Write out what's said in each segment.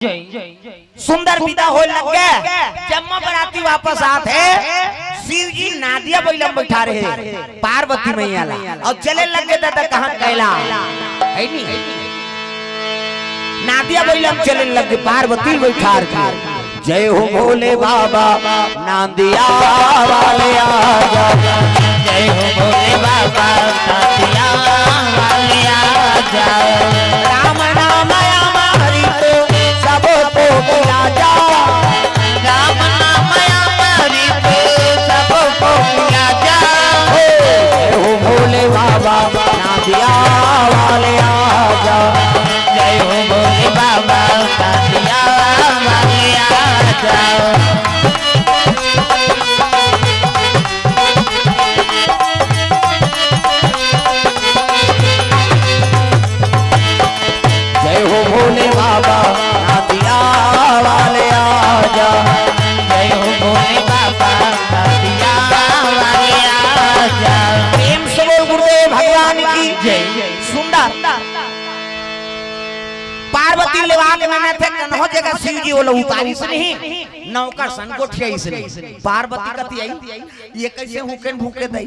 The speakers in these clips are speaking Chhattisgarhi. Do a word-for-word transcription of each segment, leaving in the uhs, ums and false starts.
सुंदर विदा होय लग गे। जम्मो बराती वापस आत हे, शिव जी नादिया बइला म बइठा रहे पार्वती मैया ला, अउ चले लग गे दादा कहाँ कैलाश, हे नी? नादिया बइला म चले लग गे पार्वती बइठार के। जय हो भोले बाबा नांदिया वाले आजा। जय हो भोले बाबा नांदिया वाले आजा। राम नाम अमृत सबको पिला जा। राम नाम अमृत सबको पिला जा। हो, जय हो भोले बाबा नांदिया वाले आजा। जय हो भोले बाबा नांदिया वाले आजा। जय हो भोले बाबा नांदिया वाले आजा। जय हो भोले बाबा नांदिया वाले आजा। प्रेम से बोल गुरुदेव भगवान की जय। सुंदर। पार्वती लेवा के ननत हे कन्हो जगह शिव जी ओला उतारिस नहीं, न ओकर सन गोठियाइस नहीं। पार्वती कति आई, ये कइसे हुकेन भूके दई?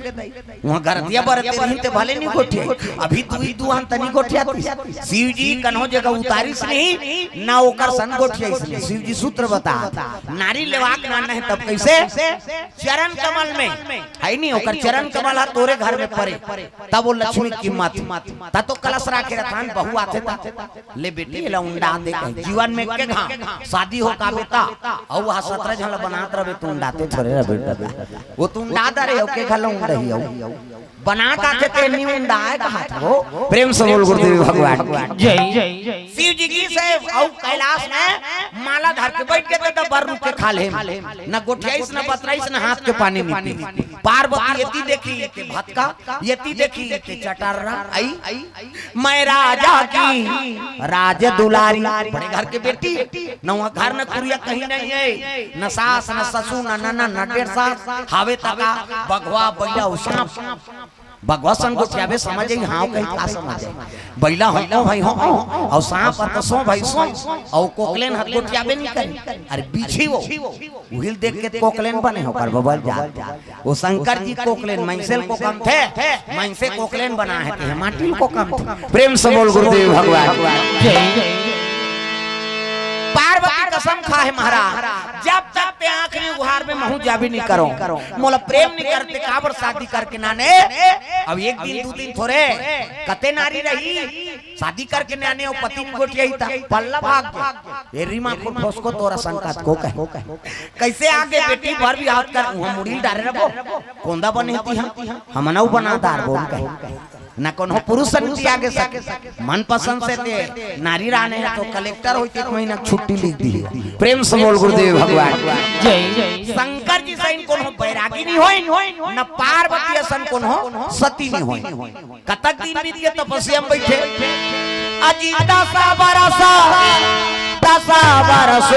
उहाँ गरतिया बरते रहिन ते भले नी गोठियाई, अभी दुई दुहान तनी गोठियातिस। शिव जी कन्हो जगह उतारिस नहीं, न ओकर सन गोठियाइस नहीं। शिव जी सूत्र बता, नारी लेवा के ननत हे तब कइसे? चरण कमल में, हे नी, ओकर चरण कमल ह तोरे घर में परे, तब ओ लक्ष्मी के कीमत। त तो कलश राखे रथन, बहू आथे त, ले बेटी, एला उंडा दे कहे। जीवन में के घांव शादी हो का बेटा, अउ वह सतरा झन ला बनात रहे, त उंडाते थोरे रहे बेटा। ओ त उंडा दे रहे, ओके घलो उंडही अउ बनात आथे ते नी उंडाय कहात हो। प्रेम से बोल गुरुदेव भगवान की जय। शिव जी की से अउ कैलाश में माला धर के बइठ गे त बर रुख के खा ले, न गोठियाइस, न बतराइस, न हाथ के पानी नी पी। पार्वती एती देखी ते भतका, एती देखी ते चटर्रा, आई, मैं राजा की राज दुलारी, बड़े घर के बेटी, न उहाँ घर न कुरिया कहीं नहीं हे, न सास, न ससुर, न ननद, न डेढ़ सास, हावे तका बघवा, बइला अउ सांप। बघवा सन गोठियाबे समझ आई, हाँ कहीं का समझ आई। बइला हो, ओ भाई हो, अउ सांप ह त सो भाई सो, अउ कोकलेन ह गोठियाबे नी करे। अरे बिछी हो, उहिल देख के कोकलेन बने हो कर बबल जा। ओ शंकर जी कोकलेन, मइनसे ल कोकमथे, मइनसे कोकलेन बनाय हे, ते माटी ल कोकमथे। प्रेम से बोल गुरुदेव भगवान। जय। पार्वती कसम खाहे महाराज, जब तक ते आँख नी उघारबे महूँ जाबे नी करँव। मोला प्रेम नी करते, काबर शादी करके नने? अब एक दिन, दू दिन थोरे, कते नारी रही, शादी करके नने अउ पति नी गोठियाही त पल्ला भाग गे। ए रीमा को ठोसको तोर असन कतको कहे। कइसे आगे बेटी भर बिहाव कर उहाँ मुड़ी ल डारे रबो। कोंदा बने हती हम, हमन अउ बना डारबो कहे। न कोनो पुरुष सन के आगे सके। मनपसंद से ते नारी राने हे त कलेक्टर होइस त एक महीना के छुट्टी लिख दिही। प्रेम से बोल गुरुदेव भगवान। जय। शंकर जी सही कोनो बैरागी नी होय, न पार्वती असन कोनो सती नी होय। कतक दिन बीत गे तपस्या म बइठे। अजी दस बरस, दस बरस,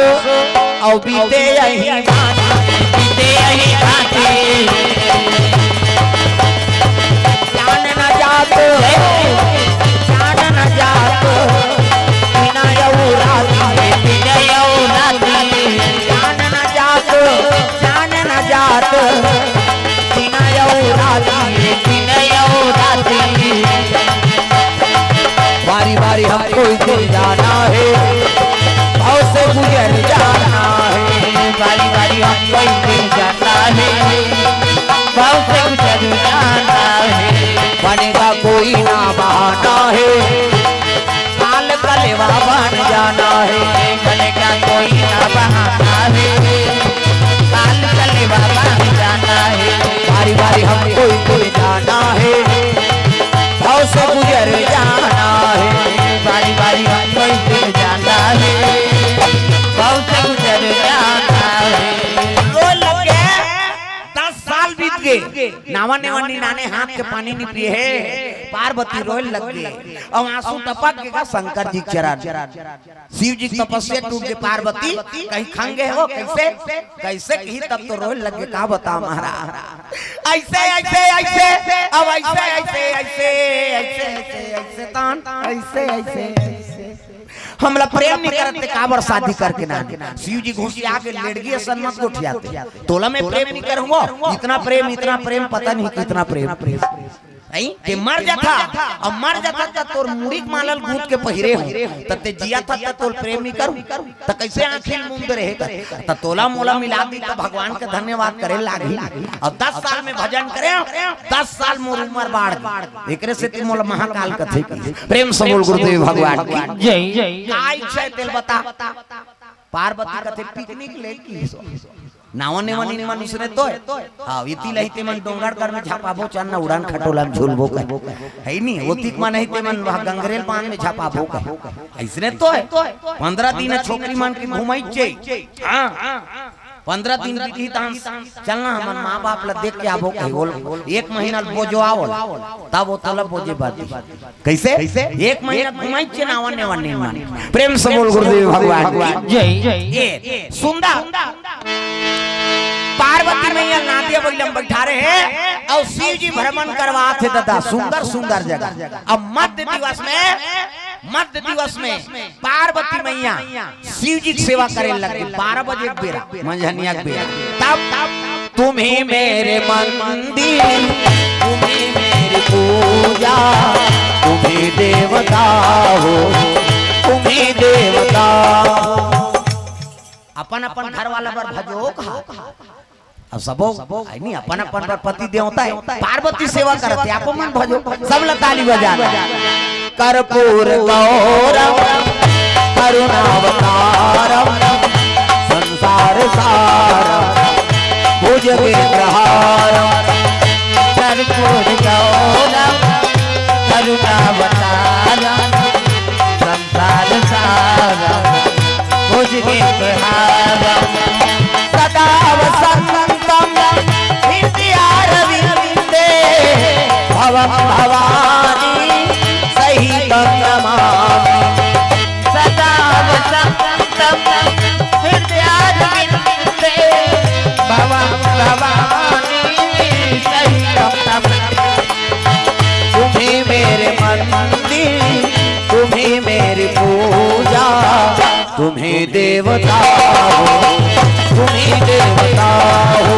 अउ बीते यही भांति, बीते यही भांति। जान न जात, जान न जात, बिना यऊ राती, बिना यऊ राती। जान न जात, जान न जात, बिना यऊ राती, बिना यऊ राती। बारी बारी हमको इधर जाना है, भाव से गुजर जाना है। बारी बारी हमको इधर जाना है, भाव से गुजर जाना है। बनेगा कोई ना बहाना है, काल कलेवा बन जाना है। बनेगा कोई ना बहाना है, काल कलेवा बन जाना है। बारी बारी हमको इधर जाना है, भाव से गुजर जाना है। बारी बारी हमको इधर जाना है, भाव से गुजर जाना है। रोए लग गे, दस साल बीत गे, नावा नेवा निनाने हाथ के पानी नी पिए हे। पार्वती रोए लग गे, अउ आंसू टपक गे का शंकर जी के चरण। शिव जी के तपस्या टूट गे, पार्वती कहीं खंग गे हो, कइसे, कइसे कही तब तो रोए लग गे, का बता महाराज। अइसे, अइसे, अइसे, अब अइसे, अइसे, अइसे, अइसे, अइसे, अइसे, तान, अइसे, अइसे, अइसे। हमला प्रेम नहीं करत ते काबर शादी करके ना आने? शिव जी घुसिया के लेड़गी असन मत गोठियाते। तोला मैं प्रेम नहीं करूंगा, इतना प्रेम, इतना प्रेम, पता नहीं कितना प्रेम। नहीं, ते मर जाता, अब मर जाता त तोर मुड़ी के माला ल गूंथ के पहिरे हो, त ते जिया था त तोर प्रेम नहीं करूं, त कैसे आंखी मूंद रहे? त तोला मोला मिला दी त भगवान के धन्यवाद करे लागी। अब दस साल में भजन करे, दस साल मोर उम्र बाढ़ गई। एकरे सेती मोला महाकाल कथे कि प्रेम से बोल गुरुदेव भगवान की जय। का इच्छा हे तेल बता। पार्वती कथे पिकनिक ले की सो। नावा नेवा नीन मन उसने तोय। हाँ, इति लही ते मन डोंगरगढ़ में झापाबो, चल ना उड़ान खटोला में झूलबो कहे। हे नहीं, ओतिक मन ही ते मन वहाँ गंगरेल बांध में झापाबो कहे। अइसने तोय। पंद्रह दिन छोकरी मन के घुमाई चे। हाँ। पंद्रह दिन बीती तहन चलना, हमन माँ बाप ला देख के आबो कहे। बोल, एक महीना ल बोजो आवल, तब वो तलब बोजे बाती। कैसे? एक महीना घुमाई चे नावा नेवा नीन मन। प्रेम से बोल गुरुदेव भगवान की जय। ए, सुंदर। पार्वती मैया नादिया बइला में बैठा रहे हे अउ शिव जी भ्रमण करवात हे दादा, सुंदर सुंदर जगह। अब मध्य दिवस में, मध्य दिवस में पार्वती मैया शिव जी के सेवा करे लगे। बारह बजे के बेरा, मंझनिया के बेरा, तब तुम ही मेरे मंदिर, तुम ही मेरी पूजा, तुम ही देवता हो, तुम ही देवता हो। अपन अपन घर वाला बर भजो कहा। अब सबो, आई नहीं, अपन अपन बर पति देवता हे, पार्वती सेवा करत हे, आपो मन भजो, सब ला ताली बजा। कर्पूर गौरम करुणावतारम संसार सारम भुजगेन्द्रहारम। कर्पूर गौरम करुणावतारम संसार सारम भुजगेन्द्रहारम। सदा वसंतम हृदयारविंदे भवम भवानी सहितं नमामि। सदा वसंतम हृदयारविंदे भवम भवानी सहितं नमामि। तुम ही मेरे मंदिर, तुम ही मेरी पूजा, तुम ही देवता हो, तुम ही देवता हो।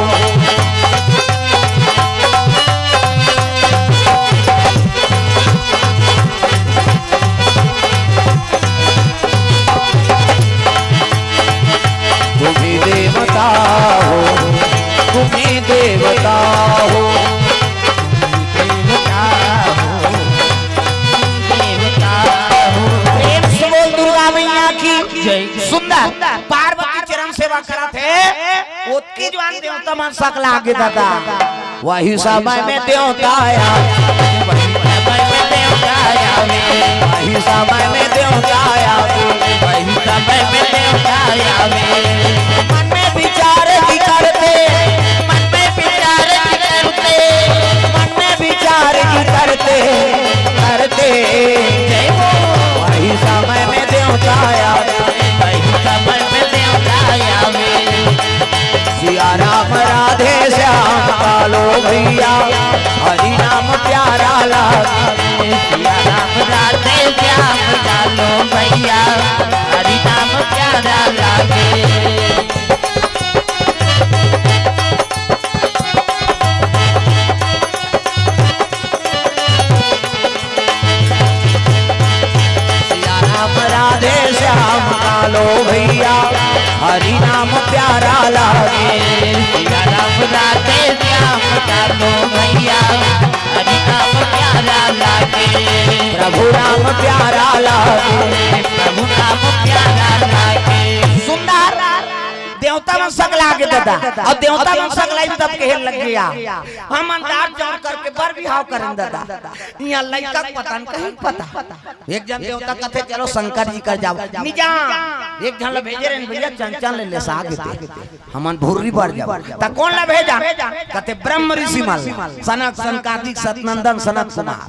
तुम ही देवता हो, तुम ही देवता हो। प्रेम से बोल दुर्गा मैया की जय। सुंदर पार्वती चरण सेवा करत हे, ओतकी जुवार देवता मन सकला गे दादा। वही समय में देवता आया, वही समय में देवता आया, वही समय में देवता आया, वही समय में देवता आया। मन में विचार ही करते, मन में विचार ही करते, मन में विचार ही करते, करते। जय हो। वही समय में देवता आया, वही समय में देवता आया। सिया राम राधे श्याम कालो भैया, हरि नाम प्यारा लागे। सिया राम राधे श्याम कालो भैया, हरि नाम प्यारा लागे। सिया राम राधे श्याम कालो भैया, हरि नाम प्यारा लागे। सिया राम राधे श्याम कालो भैया, हरि नाम प्यारा लागे। प्रभु राम प्यारा लागे। प्रभु राम प्यारा लागे। सुंदर देवता मन सकला गे दादा, अउ देवता मन सकलाइन तब कहे लग गया, हम अंदाज जौन करके बर बिहाव करन दादा। इहाँ लइका के पता न कहीं पता। एक जन देवता कथे, "चलो शंकर जी कर जाओ।" नि जा। एक जन ला भेजे रहे भैया, चंचल ले, ले साग दे। हमन भुर्री बर जाओ। त कोन ला भेजा? कथे, "ब्रह्म ऋषि मन ला, सनक सनकादिक सतनंदन सनत कुमार।"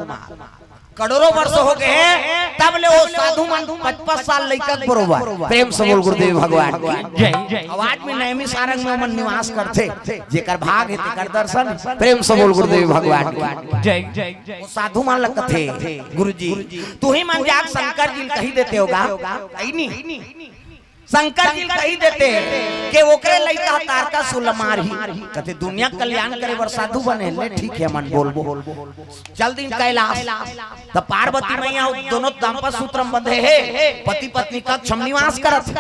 करोड़ों वर्ष हो गए हैं, तब ले वो साधु मन पचपन साल लइका के बरोबर। प्रेम से बोल गुरुदेव भगवान की। जय। आवाज में नैमी सारंग में मन निवास करथे, जेकर भाग हे तेकर दर्शन। प्रेम से बोल गुरुदेव भगवान की। जय। वो साधु मन लगथे, गुरुजी, तू ही मन जाके शंकर जी ल कही देते होगा, कही नहीं। शंकर जी कही देते के ओकरे लइका ह तारकासुर ल मारही। कथे, "दुनिया कल्याण करे बर साधु बने ले, ठीक हे, मन बोलबो।" चल दिन कैलाश। त पार्वती मैया दोनों दाम्पत्य सूत्र म बंधे हे, पति पत्नी कक्ष म निवास करत हे।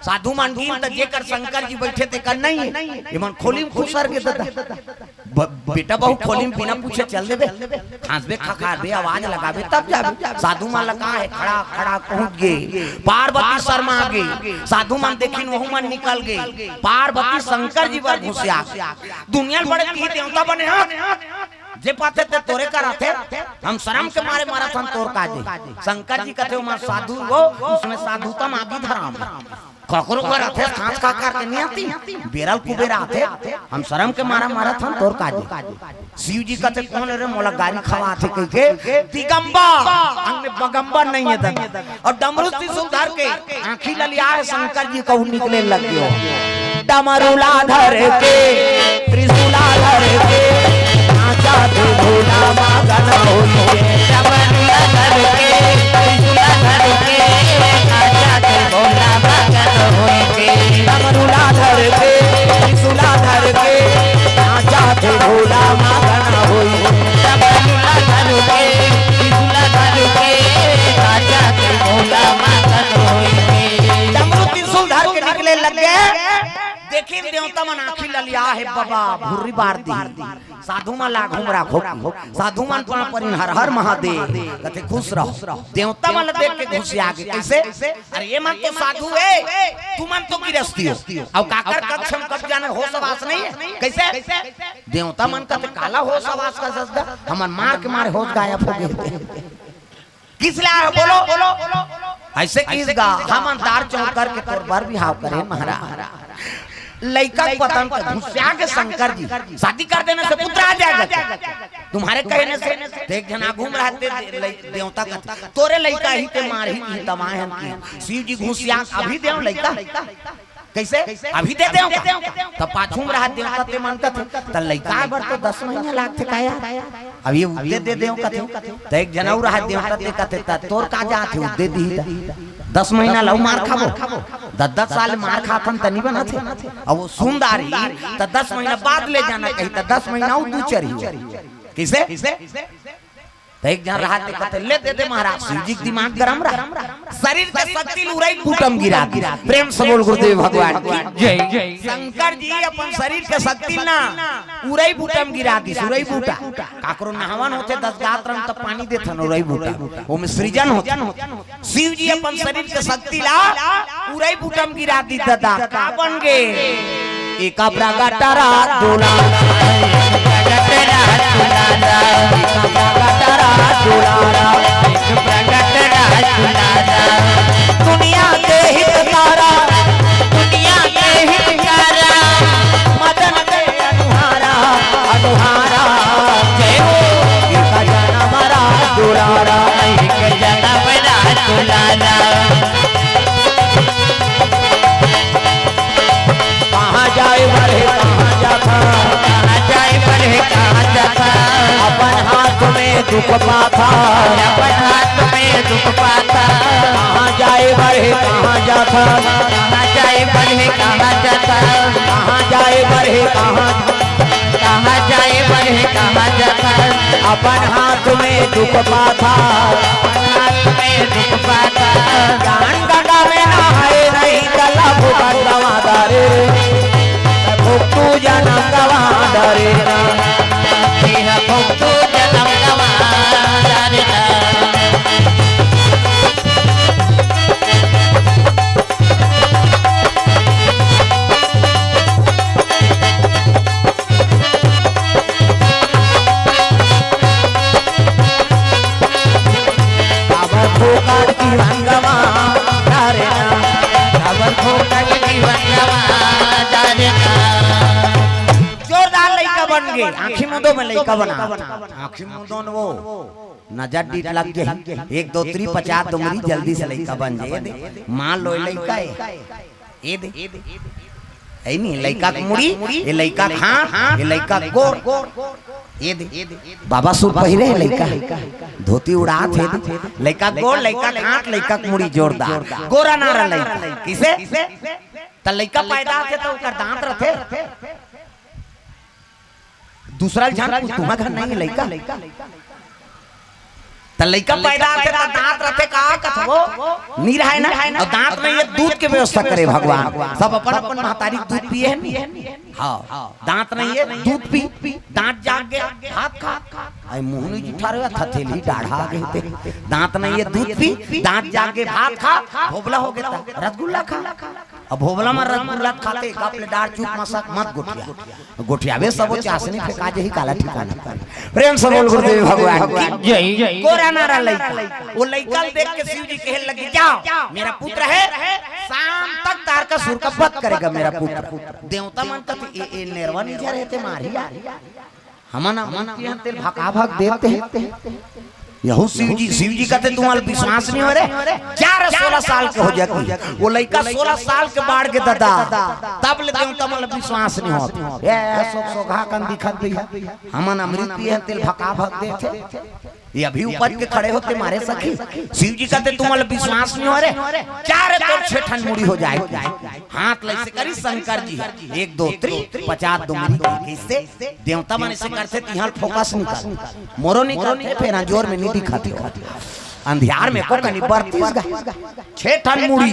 साधु मन गिन त जेकर शंकर जी बैठे तेकर नहीं हे, एमन खोली म खुसर गे ददा। ब-, बेटा बहू खोली म बिना पूछे चल देबे, खांसबे, खखारबे, आवाज लगाबे, तब जाबे। साधु मन ल कहा हे, खड़ा, खड़ा पहुंच गे, पार्वती शर्मा गे, साधु मन देखिन, वहू मन निकल गे। पार्वती शंकर जी बर घुसिया गे। दुनिया ल बड़े तिही देवता बने हस, जे पाथे ते तोरे करा थे। हम शरम के मारे मरत हन, तोर का जे। शंकर जी कथे, "ओमा साधु हो, उसमें साधुतम आगी धराम।" ककरो घर आथे, सांस का करके नहीं आती, बेरल कुबेर आथे, हम शरम के मारा मारत हन, तोर का जे। शिव जी कथे, "कौन रे मोला गारी खवाथे?" कहिके, "दिगंबर, अंग में बगंबर नहीं हे ददा।" अउ डमरू त्रिशूल धर के, आंखी ललिया हे शंकर जी कहूं निकले लग गयो। डमरूला धर के, त्रिशूला धर के, नाचा थे भोला मगन होई के। डमरूला धर के, त्रिशूला धर के, नाचा थे भोला मगन होई के। डमरूला धर के, त्रिशूला धर के, नाचा थे भोला मगन होई के। डमरूला धर के, त्रिशूला धर के, नाचा थे भोला मगन होई के। डमरू त्रिशूल धर के निकले लग गे। देखिन देवता मन आंखी ललिया हे बबा, भुर्री बार दी। साधु मन ला घूम राखो की। साधु मन पांव परिन हर हर महादेव। कथे, "खुश रहो।" देवता मन ला देख के घुसिया गे। कैसे? "अरे ये मन तो साधु हे, तू मन तो गिरस्ती हो। अब काकर कक्ष म कब जाने होश हवास नहीं हे।" कैसे? देवता मन कथे, "काला होश हवास का सजदा? हमन मार के मारे होश गायब हो गे।" किस ला हे बोलो? ऐसे किस गा, हमन दार चौंक करके तोर बर बिहाव करे महाराज। लइका के पतन के घुसिया के शंकर जी, शादी कर देने से पुत्र आ जाएगा क्या? तुम्हारे कहने से। तो एक जना घूम रहा थे, दे-, लइ-, देवता का, "तोरे लइका ही ते मारही की तमाहन की।" शिव जी घुसिया, "अभी देव लइका?" कैसे? अभी दे देव का? तब पाछू में रहा देवता ते मन कथे, "त लइका बर तो दस महीना लागथे का यार? अब ये उद्दे दे देव कथे।" त एक जना अउ रहा देवता ते कथे, "त तोर का जात हे, उद्दे दी त दस महीना लऊ मार खाबो, दस दस साल मार खाथन त नहीं बनत हे। अब वो सुंदारी त दस महीना बाद ले जाना कही, त दस महीना अउ दू चरही।" कैसे? त एक झन रहा ते कथे, "ले दे दे महाराज।" शिव जी के दिमाग गरम रहा, शरीर के शक्ति ल उरई बूटा म गिरा दी। प्रेम से बोल गुरुदेव भगवान की जय। शंकर जी अपन शरीर के शक्ति ल ना उरई बूटा म गिरा दी। उरई बूटा, काकरो नहावन होथे, दस गात रंग त पानी देथन उरई बूटा, ओमे सृजन होथे। शिव जी अपन शरीर के शक्ति ला उरई बूटा म गिरा दी ददा, का बन गे? एक प्रगट रहा दुलारा, एक प्रगट रहा दुलारा, एक प्रगट रहा दुलारा, एक प्रगट रहा दुलारा। दुनिया के हितकारा, दुनिया के हितकारा, मदन के अनुहारा, अनुहारा, जय हो। एक जनम रहा दुलारा, एक जनम रहा दुलारा। कहाँ जाए बर हे, कहाँ जाथा? कहाँ जाए बर हे, कहाँ जाथा? अपन हाथ में दुख पाथा। अपन हाथ में दुख पाथा। कहाँ जाए बर हे, कहाँ जाथा? कहाँ जाए बर हे, कहाँ जाथा? कहाँ जाए बर हे, कहाँ कहाँ जाए बर हे, कहाँ जाथा? अपन हाथ में दुख पाथा। अपन हाथ में दुख पाथा। ज्ञान गंगा में नहाए नहीं, चला भूखा गवा डारे रे। भुगतू जनम गवा डारे ना। यह भुगतू जनम गवा डारे ना। काबर फोकट जीवन गवा डारे ना, काबर फोकट जीवन गवा डारे ना। जोरदार लइका बन गे, आँखी मुंदो में लइका बना। आँखी मुंदो न वो। नजर डीठ लग जाही। एक दो त्री पचास दुमरी, जल्दी से लइका बन जाए। ए दे, मान लो, ए लइका ए, ए दे, ए नी, लइका के मुड़ी, ए लइका के हाथ, ए लइका के गोड़, ए दे, बाबा सूट पहिरे हे लइका, धोती उड़ात हे दे, लइका के गोड़, लइका के हाथ, लइका के मुड़ी जोरदार, गोरा नारा लइका। किसे? त लइका पैदा होथे त ओकर दांत रथे। दूसरा झन, तुम्हार घर नहीं लइका। त लइका पैदा होथे त दांत रथे का कथबो? नी रहय ना। अउ दांत नहीं हे, दूध के व्यवस्था करे भगवान। सब अपन अपन महतारी के दूध पिए हे नी। हाँ, दांत नहीं हे, दूध पी, दांत जाग गे, भात खा। अई मुंह नहीं जुठा रहे, थथेली डाढ़ा गे ते। दांत नहीं हे, दूध पी, दांत जाग गे, भात खा, भोबला हो गे त रसगुल्ला खा। अब भोबला म रसगुल्ला खाते, कप ले डार चुप मसक मत गोठिया। गोठियाबे सबो चासनी फेंका जही, काला ठिकाना। प्रेम से बोल गुरुदेव भगवान की जय। गोरा नारा लइका। वो लइका ल देख के शिव जी कहे लगे, "जाओ, मेरा पुत्र है, शाम तक तारकासुर का वध करेगा मेरा पुत्र।" देवता मन कथे, "ए, ए नेरवा नी झरे ते मारही यार।" हमन, हमन के यहाँ तेल भका भक देते हैं। यहू शिव जी, शिव जी कथे, "तुम्हार विश्वास नहीं हो रे, चार सोलह साल के हो जाती।" वो लइका सोलह साल के बाढ़ के ददा, तब ले देवता मन ल विश्वास नहीं होत। ए, ए, सोख सोखा कन दिखत भी है। हमन अमृत पिए हैं, तेल भका भक देते। ये अभी उपज के खड़े होते मारे सखी। शिव जी कथे, "तुम्हार विश्वास नहीं हो रे, चार तोर छह ठन मुड़ी हो जाए।" हाथ लइसे करी शंकर जी, एक दो त्री पचास दुमरी। कइसे? देवता मन अइसे करथे, तिहां फोकस निकल, मोरो निकलथे, फेर अंजोर में नी दिखत हो। अंधियार में को कनी बरतीस गा, छह ठन मुड़ी,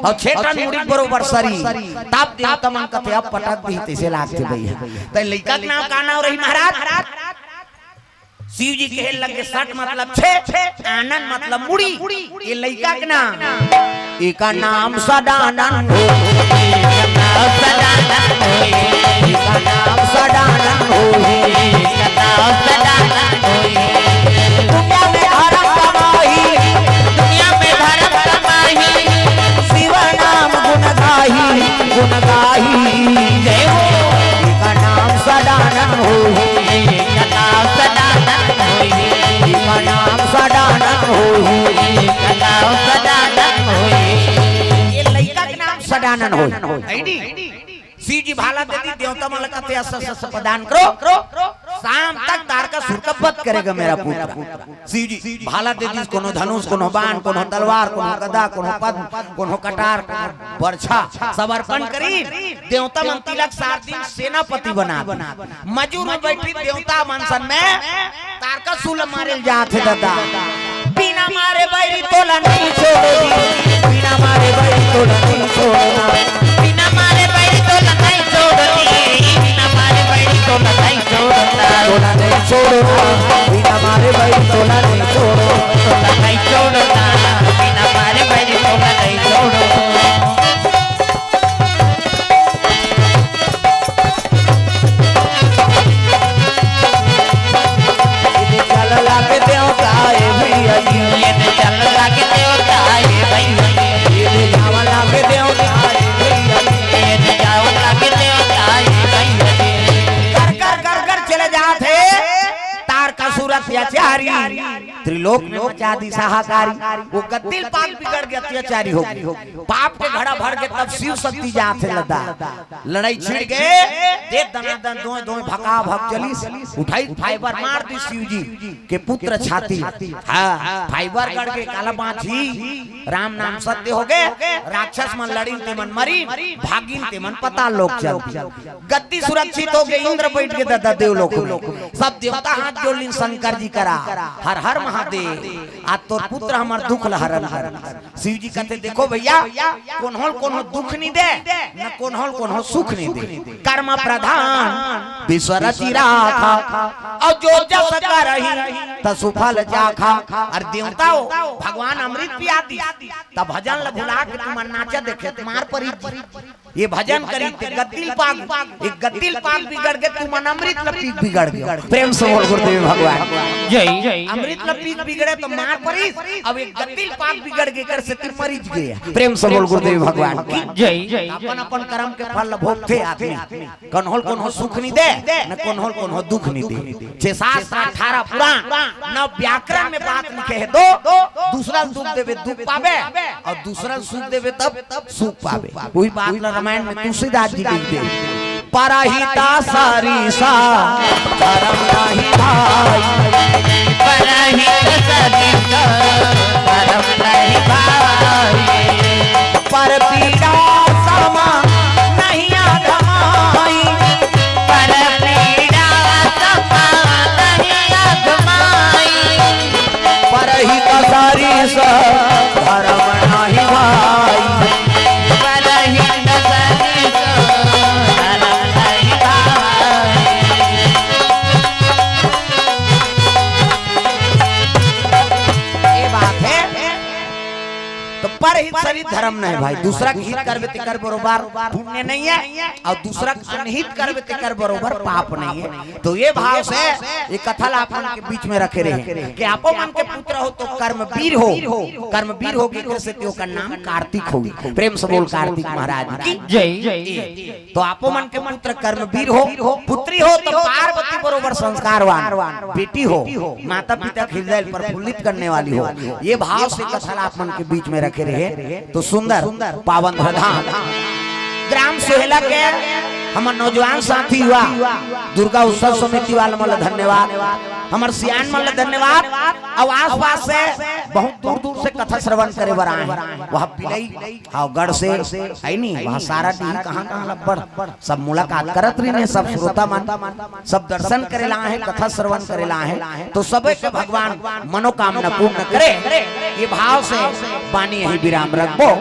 अउ छह ठन मुड़ी बरोबर सरीर, तब देवता मन कथे, "अब पटक दी," तइसे लागथे भइया। त लइका के नाम का नाम रही महाराज? शिव जी कहे लगे, "सट मतलब छे, आनन मतलब मुड़ी।" ये लइका के नाम, एका नाम सदानंद हो, एका नाम सदानंद हो, एका नाम सदानंद हो, एका नाम सदानंद हो। दुनिया में धर्म कमाही, दुनिया में धर्म कमाही, शिव नाम गुण गाही, गुण गाही। जय हो। एका नाम सदानंद हो, एका नाम सदानंद हो, एका नाम सदानंद हो, एका नाम सदानंद हो। ये लइका के नाम सदानंद हो। है नी? शिव जी भाला दे दी, देवता मन ल कथे, "अस, अस, अस प्रदान करो, शाम तक तारकासुर का वध करेगा मेरा पुत्र।" शिव जी भाला दे दी, कोनो धनुष, कोनो बाण, कोनो तलवार, कोनो गदा, कोनो पद्म, कोनो कटार, कोनो बरछा, सब अर्पण करी। देवता मन तिलक सार दिन सेनापति बना दी। मजूर में बैठी देवता मन सन में तारकासुर ल मारे ल जात हे ददा। बिना मारे बैरी तोला नहीं छोड़ो जी, बिना मारे बैरी तोला नहीं छोड़ो ना। बिना मारे बैरी तोला नहीं छोड़ो जी, बिना मारे बैरी तोला नहीं छोड़ो ना। तोला नहीं छोड़ो ना, बिना मारे बैरी तोला नहीं छोड़ो। तोला नहीं छोड़ो ना, बिना मारे बैरी तोला नहीं छोड़ो। चल लागे देवता ए भैया जी। ये तो चल लागे देवता ए भैया जी। ये तो जावा लागे देवता ए भैया जी। ये तो जावा लागे देवता ए भैया जी। कर, कर, कर, कर चले जात हे तारकासुर अत्याचारी। त्रिलोक में मचा दी हाहाकारी। वो गद्दिल पाक बिगड़ गे, अत्याचारी हो गे। पाप के घड़ा भर गे, तब शिव शक्ति जात हे लदा। लड़ाई छिड़ गे, दे दनादन दोय दोय भका भक चलिस, उठाई फाइबर मार दी शिव जी के पुत्र छाती। हाँ, फाइबर गड़ गे, काला बांची, राम नाम सत्य हो गे, राक्षस मन लड़िन ते मन मरिन, भागिन ते मन पताल लोक चल दी। गद्दी सुरक्षित हो गे, इंद्र बैठ गे ददा देव लोक में। सब देवता हाथ जोड़ लिन शंकर जी करा, हर हर महादेव, आज तोर पुत्र हमर दुख ल हरन कर। शिव जी कहते, "देखो भैया, कोन्होल कोनो दुख नहीं दे, न कोन्होल कोनो सुख नहीं दे। कर्म प्रधान विश्व रचि राखा, और जो जस करही तसु फल चाखा।" और देवता हो, भगवान अमृत पिया दी, तब भजन ल भुला के तुम नाचा देखे, तुम्हार परी ये भजन करी ते गद्दिल पाक, एक गद्दिल पाक बिगड़ गे, तुमन अमृत ल पी के बिगड़ गे। प्रेम से बोल गुरुदेव भगवान। जय। अमृत ल पी के बिगड़े त मार परिस, अब एक गद्दिल पाक बिगड़ गे, कर से ती मरिच गे। प्रेम से बोल गुरुदेव भगवान की। जय। अपन अपन करम के फल ल भोगथे आदमी। कन्होल कन्हो सुख नि दे, न कन्होल कन्हो दुख नि दे। छे शास्त्र, अठारह पुराण, नौ व्याकरण में बात लिखे हे, दो दूसरा ल दुख देबे दुख पाबे, अउ दूसरा ल सुख देबे तब सुख पाबे। वही बात ला रामायण में तुलसीदास जी लिख दे, परहित सरिस धरम नहीं भाई। परहित सरिस धरम नहीं भाई। पर पीड़ा सम नहीं अघमाई। पर पीड़ा सम नहीं अघमाई। परहित सरिस धरम नहीं भाई। परहित सरिस धरम नहीं भाई। ये बात है। तो परहित सरिस धरम नहीं भाई, दूसरा के हित करबे तेकर बरोबर पुण्य नहीं है, अउ दूसरा के अनहित करबे तेकर बरोबर पाप नहीं है। तो ये भाव से ये कथा ला आप मन के बीच में रखे रहे कि आपो मन के पुत्र हो तो कर्मवीर हो, कर्मवीर हो के सेती ओकर नाम कार्तिक होही। प्रेम से बोल कार्तिक महाराज की जय। तो आपो मन के पुत्र कर्मवीर हो, पुत्री हो तो पार्वती बरोबर संस्कारवान, बेटी हो माता पिता के हृदय प्रफुल्लित करने वाली हो। ये भाव से कथा ला आप मन के बीच में रखे रहे तो सुंदर पावन प्रधान ग्राम सोहेला के हमर नौजवान साथी हुआ, दुर्गा उत्सव समिति वाला मन ला धन्यवाद, हमर सियान मन ला धन्यवाद। अउ आसपास से बहुत दूर दूर से कथा श्रवण करे बर आए हैं। वह बिलई, हाँ, गढ़ से है नी, वह सारा डीह कहाँ कहाँ लब्बड़ सब मुलाकात करत रहिन हे, सब श्रोता मन, सब दर्शन करे ला आए हैं, कथा श्रवण करे ला आए हैं। तो सबे के भगवान मनोकामना पूर्ण करे, ये भाव से बानी यही विराम रखबो।